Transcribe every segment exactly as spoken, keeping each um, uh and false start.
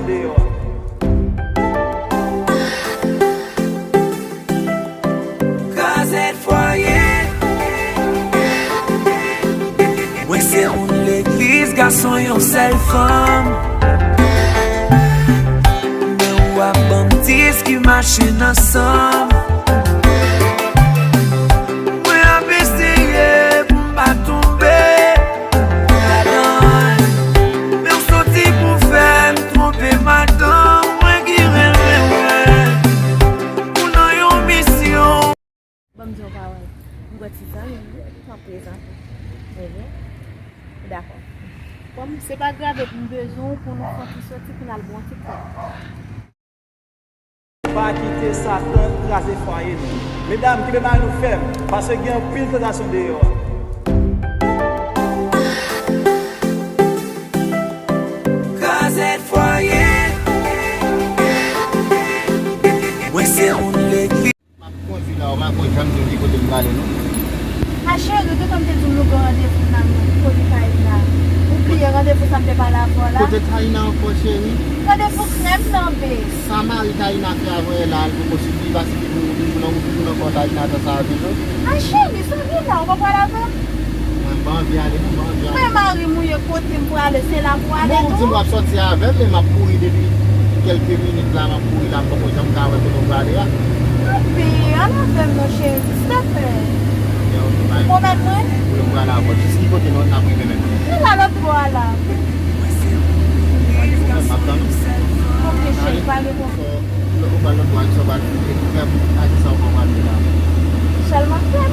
Deyò. Kazèk Fwaye. Mwen se moun legliz, gason yon sèl fanm. Men w ap ban m dis ki mache nan san m. Mwen ap eseye pou m pa tonbe ladan l. Men w soti pou fè m twonpe madanm mwen ki renmen mwen. Ou nan yon misyon. Ban m di yon pawòl. M gen ti zanmi m wi, m ap prezante. Enben, dakò. Kòm se pa grav, m bezwen w pou nou fè yon ti soti pou n al bwè yon ti kòk. Pa kite Satan kraze fwaye nou. Medam, kenbe mari nou fèm, paske gen anpil tantasyon deyò a. Kazèk Fwaye. Mwen se moun legliz. M ap kondui la, ou pa konn janm di m ki kote m prale, non. A cheri, toutan m te di w nou gen randevou nan kote Taina. Ou bliye randevou sa m te pale avè w la? Kote Taina ankò, cheri? Randevou krèm nan, be. Sa mari Taina fè avè w la, l poko sifi, li pa sifi pou ou toujou nan, ou toujou nan kò Taina, tan sa a toujou? A cheri, sa gen la, ou pa pral avè m? Mwen, m pa anvi ale, non, m pa anvi ale. Men mari m ou ye, kote m prale, se la pou ale tou. Bon, ou di m w ap sòti avè m, men m ap kouri depi kèlke minit la, m ap kouri la, m poko janm ka wè kote w prale a. Anben, al avè m non, cheri, silteplè. Ebyen, ok, bye. Pwomèt mwen. Wi, m prale avè w. Jis ki kote nou, n ap rive menm? Nou la lòt bò a la. Pa gen pwoblèm, m ap tann ou. Ok, cheri, pa gen pwoblèm. Ou pral lòt bò a, kisa w pral fè? Frè m, a kisa w pral pale la? Sèlman frè m.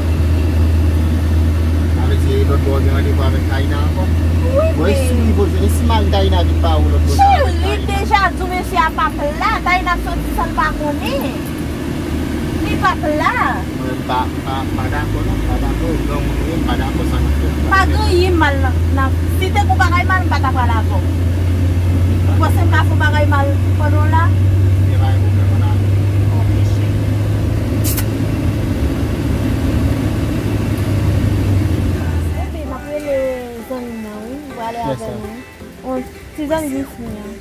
Sa vle di lòt bò w gen randevou avèk Taina ankò? Wi, men. Bon, e si w rive, e si mari Taina vin pa ou lòt bò sa avèk Taina? Cheri, deja di w mesye a p ap la. Taina ap soti san l pa konnen. Li p ap la. Mwen, m pa, m pa, m pa dakò non, m pa dakò. Granmoun ou ye, m pa dakò sa k ap fèt la. Pa gen anyen mal nan, nan, si te gen bagay mal, m pa ta pral avè w. Ou panse m ka fè yon bagay mal pandan w la? Ebyen, pa gen pwoblèm, ann ale. Ok, cheri. Ebyen, m ap rele zanmi m nan, wi. M prale avè l, wi. Yon ti zanmi Ismi an.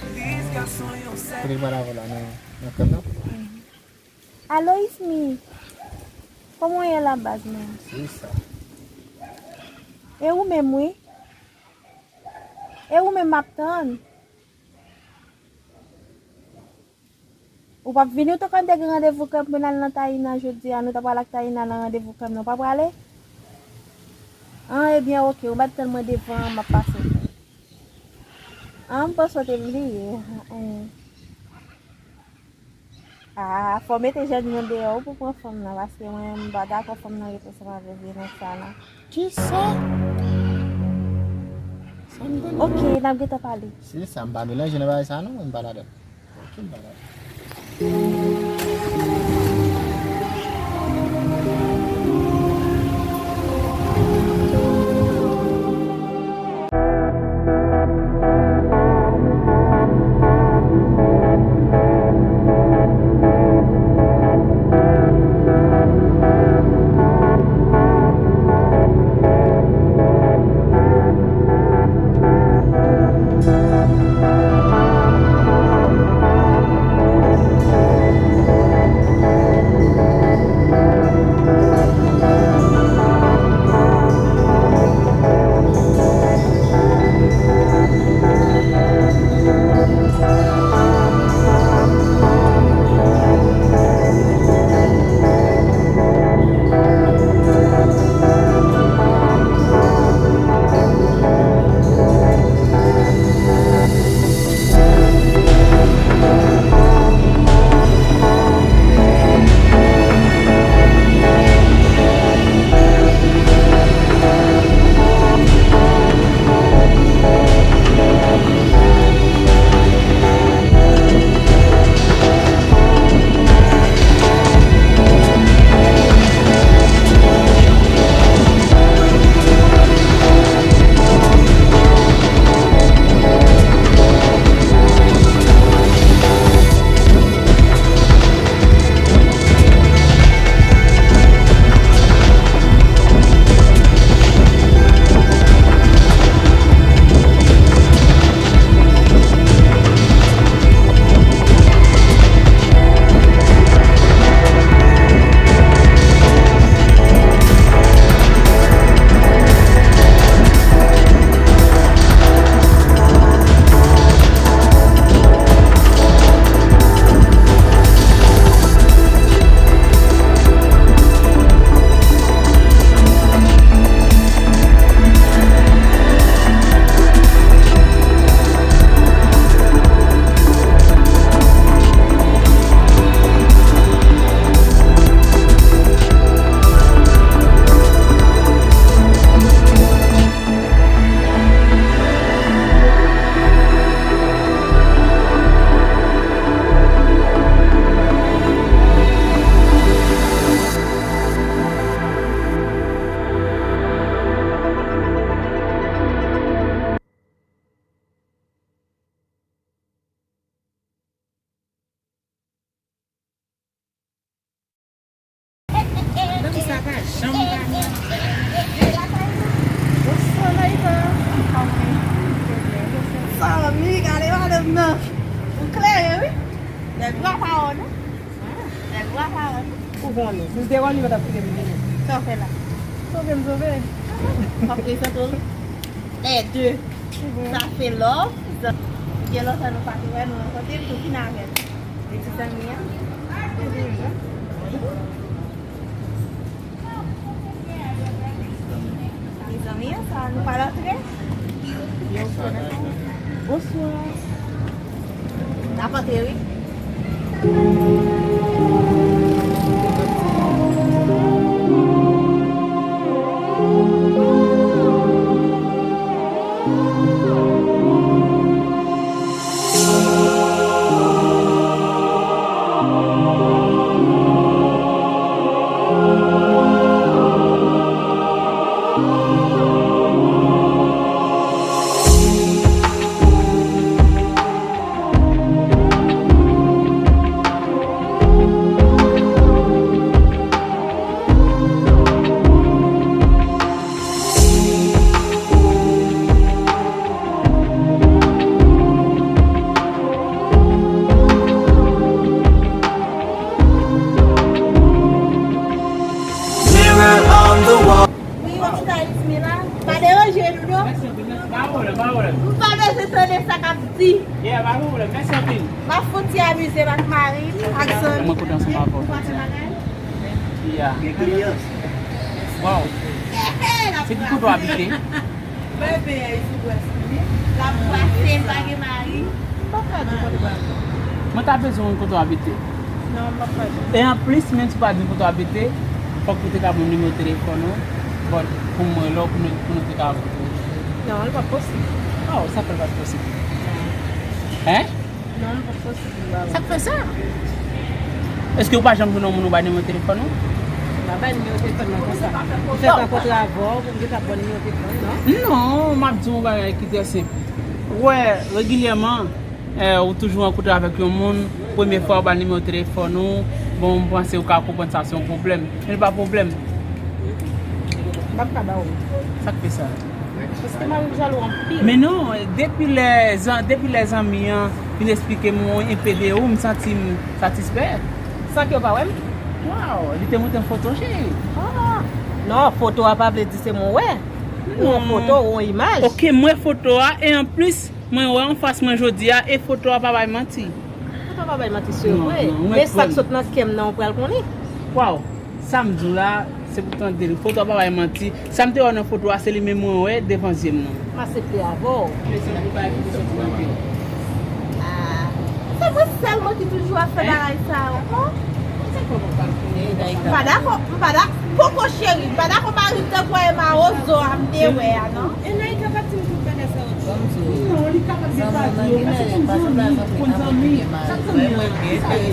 Kote l prale avè w la, nan, nan krèm nan? Alo, Ismi. Kòman w ye la, baz mwen? Se sa. E ou menm, wi? E ou menm m ap tann. Ou p ap vini, ou te konn te gen randevou krèm pou n al nan Taina jodi a, nou ta pral ak Taina nan randevou krèm nan, ou pa prale? An, ebyen, ok, ou mèt tann mwen devan an, m ap pase. An, m panse w te bliye. An. A, fò w mete jèn moun deyò wi pou pran fanm nan, paske mwen, m pa dakò fanm nan ret ansanm avèk vye nèg sa la. Kisa? Sa m tande? Ok, n ap gentan pale. Se sa, m pa melanje nan bagay sa non, m pa ladan. Ok, m pa ladan. Bonswa, Naïka. Zanmi, gade madanm nan. Ou klere, wi. Nèg wa pa wè, non? Nèg wa pa wè, non? Ou konnen. Si m te wè, li pa t ap kite m vini. Sa w fè la? Sove m sove. M ap prezante w. Lè de. Sa fè love. Gen lontan nou pa te wè, nou rankontre, m tou fin avè l. E ti zanmi an. Mezanmi, sa nou pa rantre? Bonswa. N ap antre, wi. Wi, yon ti Karismi la. Pa deranje nou, non. M pa bezwen tande sa k ap di. M ap fout ti amize m ak mari m, ak zanmi m. Mwen kontan ansanm avè w jodi a. Gen kliyan. Waw. Se ki kote w abite? Bebe, sou wès li. L ap pase, l pa gen mari. M p ap ka di kote w abite. Mwen ta bezwen konn kote w abite. Non, m p ap ka di. E anplis, menm si w pa di kote w abite, fòk ou te ka ban m nimewo telefòn ou, but pou mwen, lè w pou nou, pou nou te ka. Non, li p ap posib. Oh, sa fè l p ap posib? Hein? Non, li p ap posib. Sa k fè sa? Èske ou pa janm jwenn yon moun ou bay nimewo telefòn ou? M pa bay nimewo telefòn mwen konsa. M fèk rankontre avè w pou m te ka ba w nimewo telefòn, non? Non, m ap di w yon bagay ki trè senp. Ou wè, regilyèman, eh, ou toujou rankontre avèk yon moun, premye fwa ou ba l nimewo telefòn ou, bon, m panse ou ka konprann sa se yon pwoblèm. Men li pa pwoblèm. M p ap ka ba w. Sa k fè sa? Paske mari m jalou anpil. Men non, depi lè zan-, depi lè zanmi an vin eksplike m yon enpe de ou, m santi m satisfè. San ke w pa wè m? Waw, li te montre m foto, cheri. Ah. Non, foto a pa vle di se mwen wè. Ou yon foto, ou yon imaj. Ok, m wè foto a, e anplis, mwen wè anfas mwen jodi a, e foto a pa bay manti. Foto a pa bay manti, se vre. Men sa k sot nan kè m nan, ou pral konnen. Waw. Sa m di w la, se pou tande l. Foto a pa bay manti. Sa m te wè nan foto a, se li menm mwen wè devan zye m nan. M aksepte avè w. Ah, se mwen sèlman ki toujou ap fè bagay sa yo. M pa dakò, m pa dakò. Poko cheri, m pa dakò mari m te kwè mawozo a m te wè a, non. E Naïka pa t di m tout bagay sa yo. Ban m di w. Non, li kapab gen pa di yo, paske konn zanmi, konn zanmi, sak zanmi an, ki sa ye?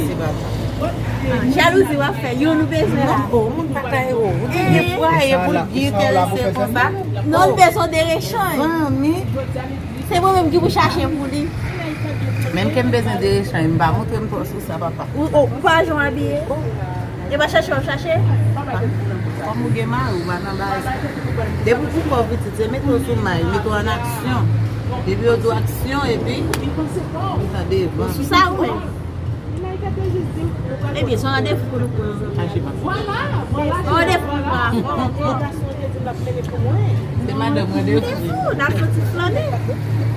Ah, jalouzi w ap fè, youn ou bezwen la. Non, bon, moun pa ka ere w. Ou te gen fwa e pou l byen enterese konsa. Non, l bezwen de rechanj. Zanmi. Se mwen menm ki pou chache pou li. Menm ke m bezwen de rechanj, m pa montre m twò sou sa, papa. Ou, ou, ou pa jan w abiye? E pa chache w ap chache? Kòm ou gen mari, ou pa nan bagay sa. Depi pou kò pitit, se mete w sou may, mete w an aksyon. Depi yo di w aksyon, epi ou pran devan. Sou sa ou menm? Ebyen, se yon randevou pou nou pran. Chache pa. Randevou pa. Se madanm randevou. Randevou, n ap soti flane.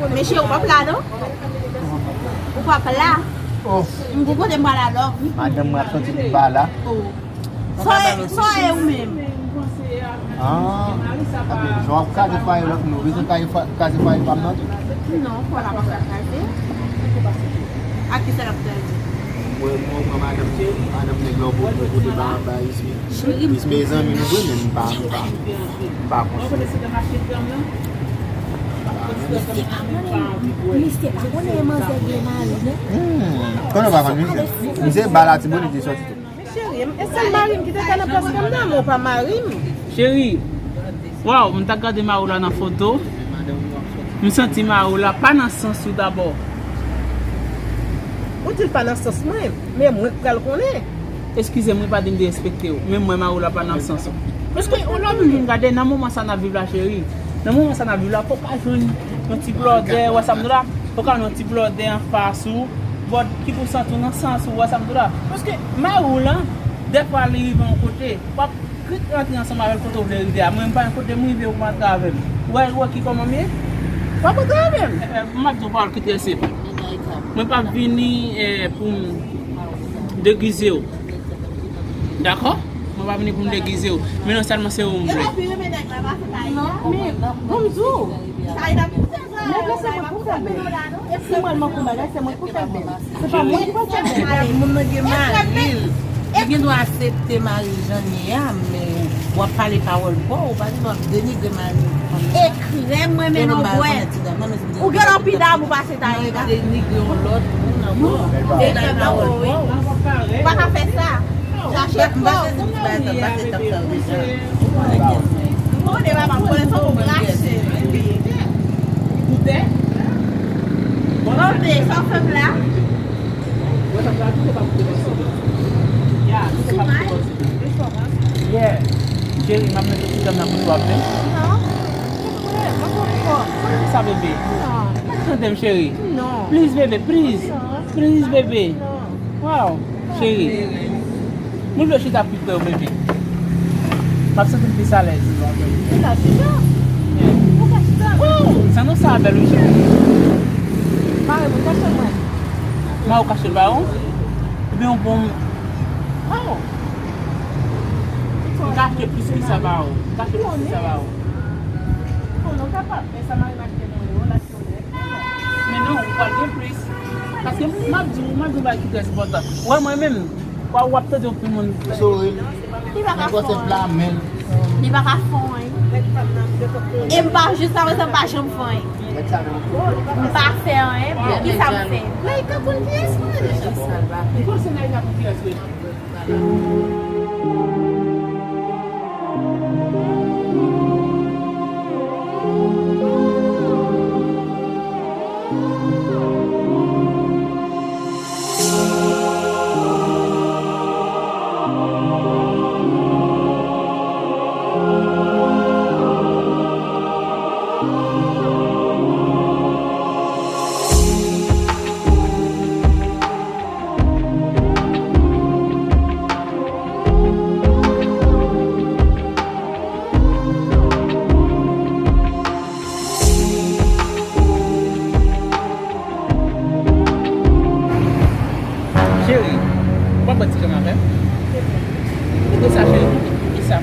Men cheri, w p ap la, non? Ou p ap la. Oh. M gon kote m pral la, love. Madanm mwen ap santi li pa la. Oh. Sa w ye, sa w ye ou menm? Ah. Jan w ap kraze fwaye lòt moun, ou bezwen kraze fwa-, kraze fwaye pa m nan tou? Non, fwa la pa ka kraze. A ki sa l ap kraze? Mwen, mwen, mwen, madanm, madanm nèg la, ou pote ba, ba Ismi. Cheri. Ismi e zanmi nou vre, men m pa, m pa, m pa konn. Misye pa konnen, misye pa konnen manzè gen mari, non? Hmm, konnen w pa konn misye. Misye ba Latibonit li sòti tou. Men cheri, e sèl mari m ki te ka nan plas pa m nan, men w pa mari m. Cheri, waw, m t ap gade mari w la nan foto. M santi mari w la pa nan sans ou dabò. Ou di l pa nan sans mwen, men mwen k pral konnen. Eskize m wi, pa di m derespekte w, men mwen mari w la pa nan sans ou. Paske ou lè vin vin gade nan moman sa n ap viv la, cheri. Nan moman sa n ap viv la, fò w ka jwenn yon ti blòdè, wè sa m di w la? Fò w ka jwenn yon ti blòdè anfas ou, bòt ki pou santi w nan sans ou, wè sa m di w la? Paske mari w lan, dèfwa li rive yon kote, w ap kit rantre ansanm avè l kote w vle rive a. Mwen, m pa gen kote m rive pou m antre avè l. Ou wè, ou wè ki kòman m ye? W ap antre avè l. Eh, eh, m ap di w pawòl ki trè senp. Mwen p ap vini, eh, pou m degize w. Dakò? Mwen pa vini pou m degize w. Men non sèlman se ou m vle. Non, men, ban m di w. Nèg la se mwen pou fè l bèl. Si mwen manke yon bagay, se mwen pou fè l bèl. Se pa mwen ki pral fè l bèl. Moun nan gen mari l. Li gen dwa aksepte mari l jan l ye a, men w ap pale pawòl pa w, ou pa gen dwa ap denigre mari w. E krèm mwen men non bwè. Ou gen lòt pi damou pase Taïna. Ou pa ka fè sa. Chache fò. Ou konnen papa m konnen sa pou rache. Tande, sa w fè m la? Sou may? Yeah. Cheri, m ap mete ti dam nan pou nou ap vin. Non. Mwen konn fò. Sa vle di sa, bebe? Non. Pa tande m, cheri. Non. Please, bebe, please. Non. Please, bebe. Non. Wow, cheri. Mwen vle chita pi pre w, bebe. M ap santi m plis alèz. Chita, chita. Ou ka chita. Wow, sa non sa bèl wi, cheri. Mari mwen, kache mwen. Mari w kache l ba ou? Ebyen, w bon. Wow. M kache plis ki sa ba ou. M kache plis ki sa ba ou. Bon, nou kapab, men sa mari m achte mwen yo, l achte yon nèf. Men non, ou pral gen plis. Paske m ap di w, m ap di w bagay ki trè enpòtan. Wè mwen menm, w ap, w ap tande yon pil moun. Sore l. Li pa ka fè anyen. Li pa ka fè anyen. E m pa, jiska prezan, m pa janm fè anyen. M pa fè anyen. Pou ki sa m fè? Laïka konn kiyès mwen deja. Ou panse Laïka konn kiyès ou ye? Cheri, ou pa pran ti jan avè m? Kite sa, cheri. Kite sa.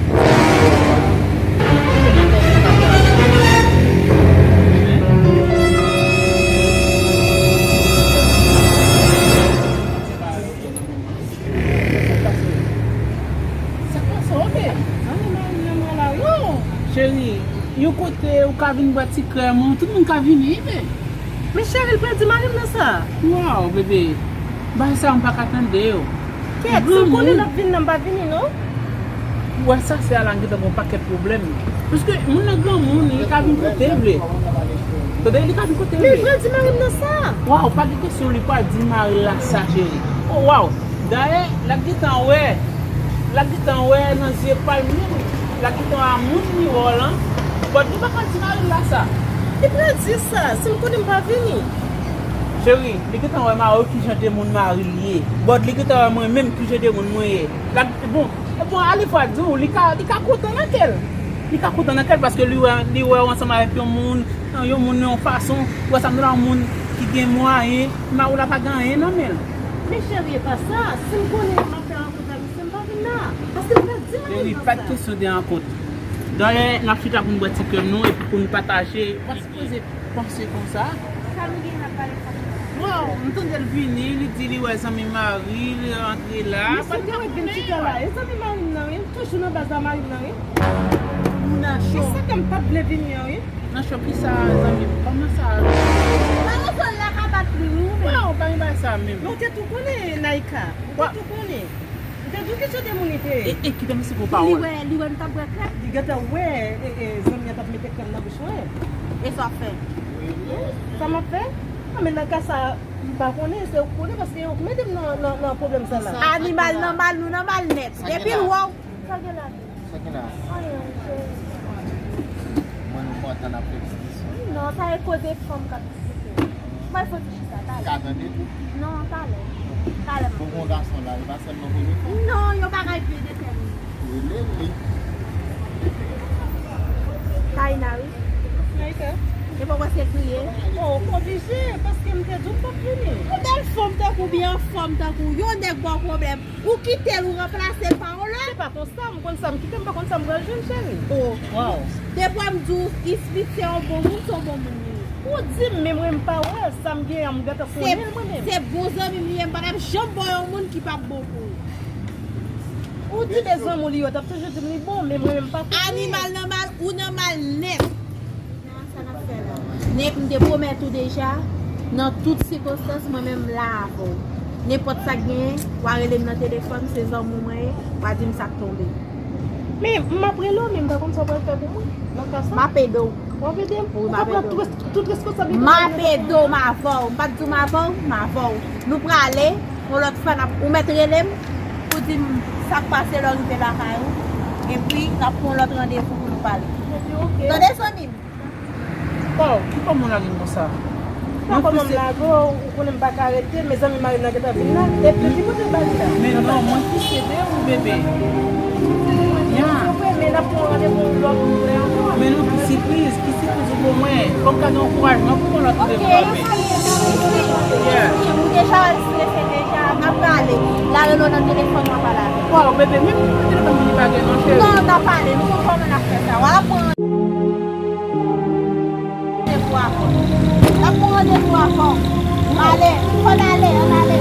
Sa k pase w, bebe? Sa k pase w, bebe? Zanmi mari m nan mwen la, wi. Cheri, yon kote ou ka vin bwè ti krèm ou, tout moun ka vini, bebe. Men cheri, l pral di mari m nan sa. Wow, bebe. Bagay sa yo m pa ka tande yo. Kèt, si m konnen l ap vin nan, m pa vini, non. Ou wè sa, se a la gentan gon pakèt pwoblèm. Paske moun nan granmoun, li ka vin kote l vle. Tande, li ka vin kote l vle. Men li pral di mari m nan sa. Waw, pa gen kesyon, li pral di mari l la sa, cheri. Oh, waw. Dayè, l ap gentan wè. L ap gentan wè nan zye pa l menm. L ap gentan wè a moun miwò lan. But li pa ka di mari l la sa. Li pral di sa, si m konnen m pa vini. Cheri, li gentan wè mari w ki jan de moun mari l ye. But li gentan wè mwen menm ki jan de moun mwen ye. L ap, bon, Bon, alevwa di w, li ka, li ka kontan nan kè l. Li ka kontan nan kè l paske li wè, li wè w ansanm avèk yon moun, yon moun nan yon fason, ou wè sa m di w la, yon moun ki gen mwayen, mari w la pa gen anyen nan men l. Men cheri, e pa sa. Si m konnen m ap fè rankont ak misye, m pa vin la. Paske m pèdi mari m nan sa. Cheri, pa t kesyon de rankont. Dayè, n ap chita pou n bwè ti krèm nou epi pou n pataje. Ou pa sipoze panse konsa. Sa nou gen n ap pale sa konsa? Bon, m tande l vini, li di li wè zanmi mari l, li rantre la. Misye pa t dwe vin chita la. E zanmi mari m nan, wi. Toujou nan baz la mari m nan, wi. Ou nan cho. Se sa ke m pa t vle vini an, wi. Nan cho ki sa, zanmi m? Kòman sa? Mawozo l la ka bat li, wi, ou menm. Non, pa gen bagay sa menm. Men w te tou konnen, Naïka. Ou te tou konnen. M te di w ki jan de moun li te ye. E, e, kite misye pou pawòl. Li wè, li wè m t ap bwè krèm. Li gentan wè, e, e, zanmi an t ap mete krèm nan bouch mwen. E sa w ap fè? Sa m ap fè? A, men nan ka sa, m pa konnen, se ou k konnen, paske ou k mete m nan, nan, nan pwoblèm sa la. Animal nan mal, nou nan mal nèt. Depi l wè w, sa gen la. Sa ki la? Anyen, cheri. Mwen, nou kontan n ap fè diskisyon. Non, sa e koze fanm k ap diskite. Mwen fò ti chita, talè. Ka tande tou? Non, talè. Talè, m ap. Bon, bon gason la, e pa sèlman premye fwa. Non, yon bagay byen detèmine. Rele li. Taina, wi. Taina? E poko se kriye. Oh, oblije, paske m te di w m p ap vini. Yon bèl fanm tankou, byen anfòm tankou, yon nèg ba w pwoblèm. Ou kite l, ou ranplase l pa yon lòt. Se pa konsa, m konn sa m kite, m pa konn sa m pral jwenn, cheri. Oh. Wow. Depi m di w, Ismith se yon bon moun, se yon bon moun li ye. Ou di m, men mwen m pa wè l, sa m gen an, m gentan konnen l mwen menm. Se bon zanmi m li ye, m pa t ap janm ba w yon moun ki p ap bon pou ou. Ou di de zanmi w li yo, t ap toujou di m li bon, men mwen menm m pa konnen. Animal nan mal, ou nan mal nèt. Sa n ap fè la? Nèg, m te pwomèt ou deja, nan tout sikonstans, mwen menm m la avè w. Nenpòt sa k genyen, w a rele m nan telefòn, se zanmi w mwen ye, w a di m sa k tonbe. Men, m ap rele w, men m pa konn sa w pral fè pou mwen, nan ka sa. M ap ede w. W ap ede m? Wi, m ap ede w. Ou ka pran tout res-, tout responsablite. M ap ede w, m avè w. M pa t di w m avè w, m avè w. Nou prale, yon lòt fwa, n ap, ou mèt rele m pou di m sa k pase lè w rive lakay ou. Epi, n ap pran yon lòt randevou pou nou pale. Epi, oke. Tande, zanmi m? Waw, ki kòman w lage m konsa? Pa kòman m lage w, ou konnen m pa ka rete, mezanmi mari m nan gentan vin la. Epi ki kote m ba li la? Men non, mwen ki sede ou, bebe. Ya. Souple, men n ap pran randevou yon lòt lè ankò. Men non, ki sipriz, ki sipriz ou pou mwen. Fò m ka gen ankourajman pou mwen lòt de mwa. Yeah. Ou deja strese deja, n ap pale. La rele w nan telefòn, w a pale avè l. Waw, bebe, menm pou telefòn vini pa gen non, cheri. Non, n ap pale, nou konn kòman n ap fè sa. W a pran randevou avè w. N ap pran randevou avè w. Ale, fò n ale, ann ale.